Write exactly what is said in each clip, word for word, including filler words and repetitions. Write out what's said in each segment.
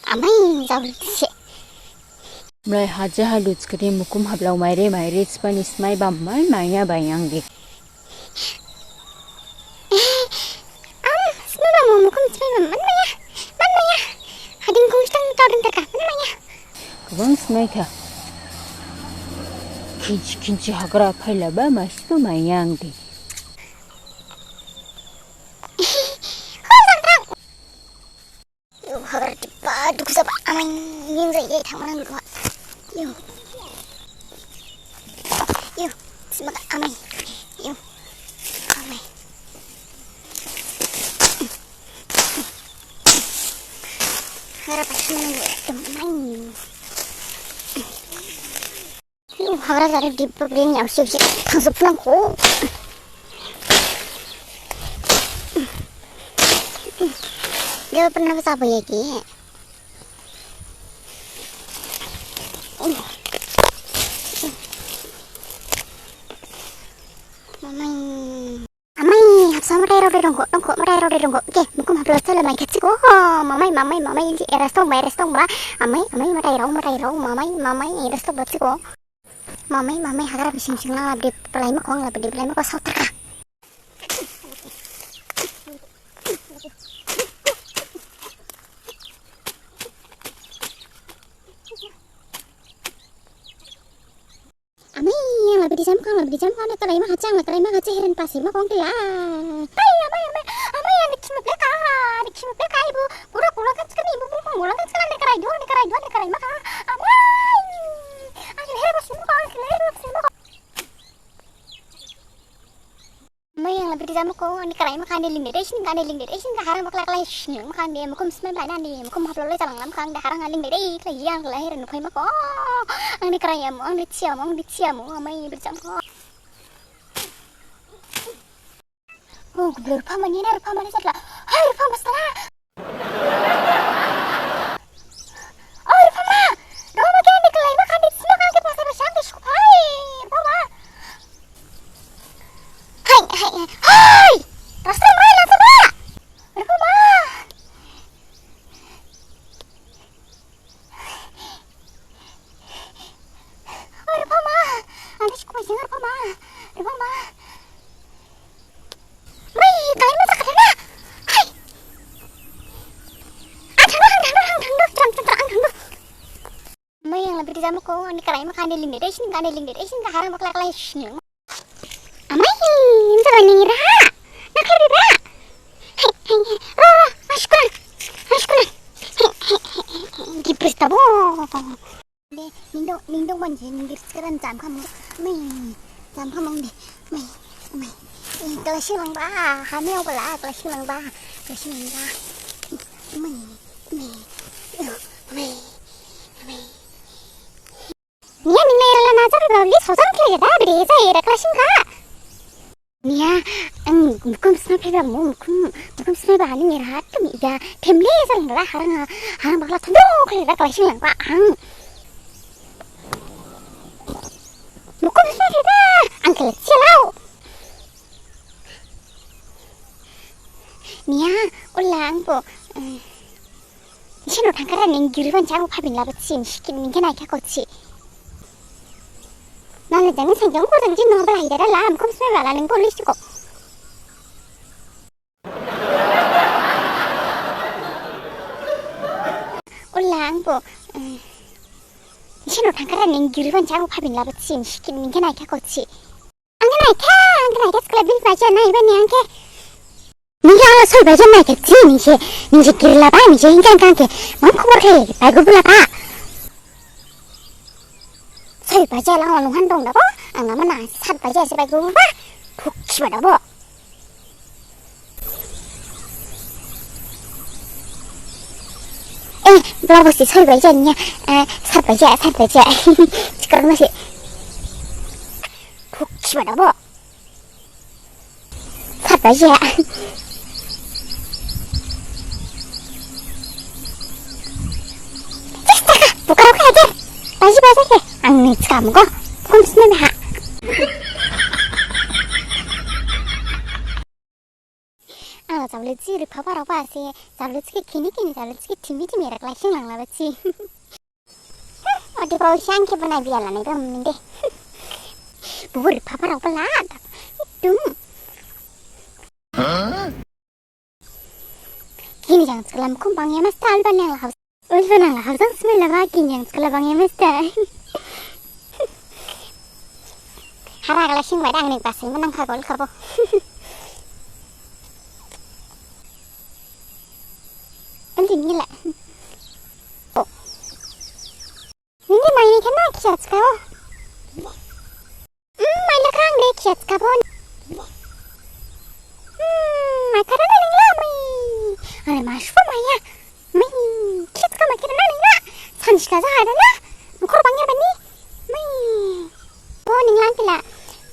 Amai, jaolise. Mlai haja halu chikri mukum hablau maire maire sipani smai bam mai maiya bayang de. Am, smai bam mukum smai bam man maiya, man maiya. Hading kung stang tau ding taka man maiya. Gabang smai kha. Kinchi kinchi hagra phaila ba masibo maiyang de. Yo, hagra dipa dukhu jaba amai, ning jai jai thangma nang dukhu. Yo. Yo, sima amai. Yo. Amai. Hagra pathama nang dukhu amai. Yo, hagra jare dip problem ya, usi usi thangsup nang kho. Dia pernah apa ya ki? Mamai. Amai, hapsa madai rao de dongkho, dongkho, madai rao de dongkho. Ke, mukum haplo sala mai khatsi kho. Ho, mamai, mamai, mamai, inji eras dongba, eras dongba. Amai, amai, madai rao, madai rao, mamai, mamai, eras dongba si kho. Mamai, mamai, hagra bising sing la, labde, pelai ma kho, labde, pelai ma kho, sautaka. Amai, ang la bidi jam kho, ang la bidi jam kho, ang la krai ma khacha, ang la krai ma khacha, heren pasi ma kho ang tila. Hai, amai, amai, amai, ang dikhi muple ka, dikhi muple ka, ibu, pura kula kan sekali, ibu, pura kula kan sekali, ang krai dua, ang krai dua, ang krai ma kha. Amai, ang heren pasi ma kho, ang heren pasi ma kho. Mai yang lebih dijam ko, ani karai makan de lingde, isin kan de lingde, isin ka harang bakla kala isin makan de, mukum smai bana de, mukum haplo le jalang lam kan de, harang lingde, kala yang kala heren nukai mako. Ani karai amu, ani ciamu, ani ciamu, amai berjam ko. Oh, gublo rupa mani na, rupa mani jatla. Hai, rupa masla. Oi, Rupama! Rupama, kaya ni kelai makan di sini, makan di pasar, siang di sukai. Rupama! Hai, hai, hai. Hai! Rasta mai, rasta mai! Rupama! Oi, Rupama! Anda sukai, Rupama! Rupama! Mai, karai ma jakha na? Hai. Ang thangdu, ang thangdu, ang thangdu, jam, jam, jam, ang thangdu. Mai, ang la bidi jam ko, ani karai makan de lingde, isin kan de lingde, isin ka harang bakla kala isin. Amai, inta bani ra. Na kari ra. Hai, hai, hai. Ro, ro, askuna. Askuna. Hai, hai, hai, hai. Di prestabo. De, nindong, nindong ban je, nindir sekarang jam kamu. Mai, jam kamu de. Mai, mai. Eh, kelas lang ba, kami apa lah, kelas lang ba, kelas lang ba. Mai, mai. Eh, mai, mai. Nia, ning naira la najar ba, li sojan kle da, bide ja, era kelas lang ka. Nia, ang mukum smai phaiba mu, mukum, mukum smai ba ani ngera hat kami ya, family jalang la harang, harang bakla thondo khlai da khlai sing lang ba ang. Mukum smai phaiba, ang khlai silau. Nia, ulang bo, eh, Nisi no thangkhara ning giriban jang phabin laba thin sikin ning khe naikha kho thi. Nale jang sang jang ko jang jin no bala hidara la mukum smai bala ning police ko. Ulang bo. Nisi no thangkhara ning giriban jang phabin laba thin sikin ning khe naikha kho thi. Ang khe naikha, ang khe naikha, skula bil baja naiba ni ang khe. Ning khe ala soi baja naikha thi ning khe, ning khe girila ba, ning khe hingkha hingkha khe, mang khobor khe, bai gubula ba. Soi baja lang lunghan dong dabo, ang nama na sat baja se bai gubula ba, thuk khiba dabo. Eh, bla bosi soi baja niya, eh, sat baja, sat baja. Chikar masi. Thuk khiba dabo. Sat baja. Chesta ka, bukaro ka ajar. Baji baja ke. Ang ni chikam ko. Kum sini ha. Ang la jable Jiri papa rok ba se, jalu chiki kini kini jalu chiki thimi thimi rak lai sing lang la ba si. Odi bau siang ke bana biya la nai ba mende. Bubur papa rok ba la. Dum. Kini jang chiklam kum bang ya mas tal ban yang la hau. Ul ban yang la hau jang smai la ba kini jang chiklam bang ya mas tal. Hara gala sing ba dang nik ba sing menang ka gol ka bo. Ul ding ni la. Oh. Nini mai ni kena kisa chikao. Hmm, mai la kang de kisa chikao bon. Hmm, mai kara na ning la mai. Are mas fo mai ya. Mai, kisa chikao mai kara na ning la. San sika ja ada na. Nukor bang ya bani. Mai. Bo ning la ang kila.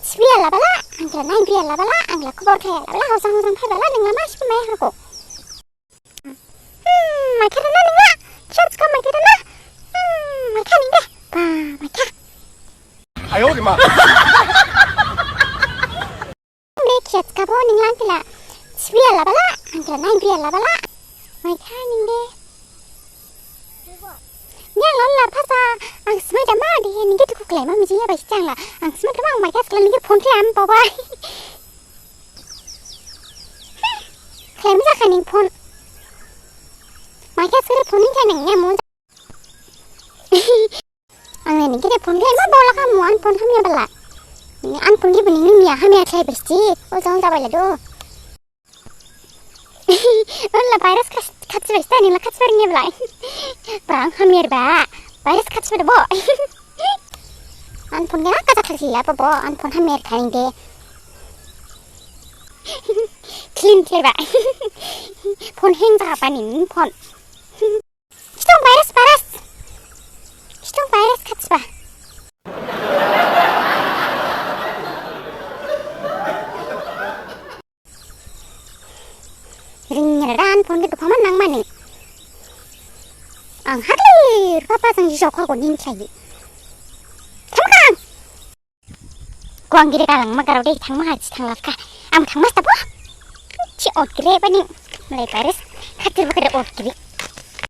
Sibi ya la bala. Ang kila nai bi ya la bala. Ang kila kubur kaya la bala. Hosang hosang phai bala. Ning la mas fo mai ya ko. Hmm, mai kha da na ning la. Kisa chikao mai kha da na. Hmm, mai kha ning de. Ba, mai kha. Ayo, di ma. Ning de kisa chikao bo ning la ang kila. Sibi ya la bala, ang kila nai bi ya la bala. Mai kha ning de. Ning la la phasa, ang smai da ma de, ning de dukhu khlai ma miji ya ba si jang la. Ang smai da ma, ang mai kha chikao ning de phone khlai am ba ba. Khlai mi jakha ning phone. Mai kha sere phone ni kha ning ya mu. Ang ning khe phone khlai ma bola kha mu an phone hamya bala. Ni an phone khe bini ni miya hamya khlai bersi. O jang jabai la do. Ola virus khas khas bersi ta ning la khas ber ni bala. Prang hamya ba. Virus khas ber bo. An phone khe na kaja khlai ya bo bo an phone hamya khlai de. Clean khe ba. Phone hang ja ba ni phone. Situng virus virus. Situng virus khas ba. Ring nyara dan phone khe dukha man nang mani. Ang hakli papa jang jok ko nin khlai. Thamkang. Ko ang giri kalang ma garau de thangma ha si thang lap kha. Ang thangma sta bo. Si ot giri bani. Malai virus. Khatir bo kede ot giri.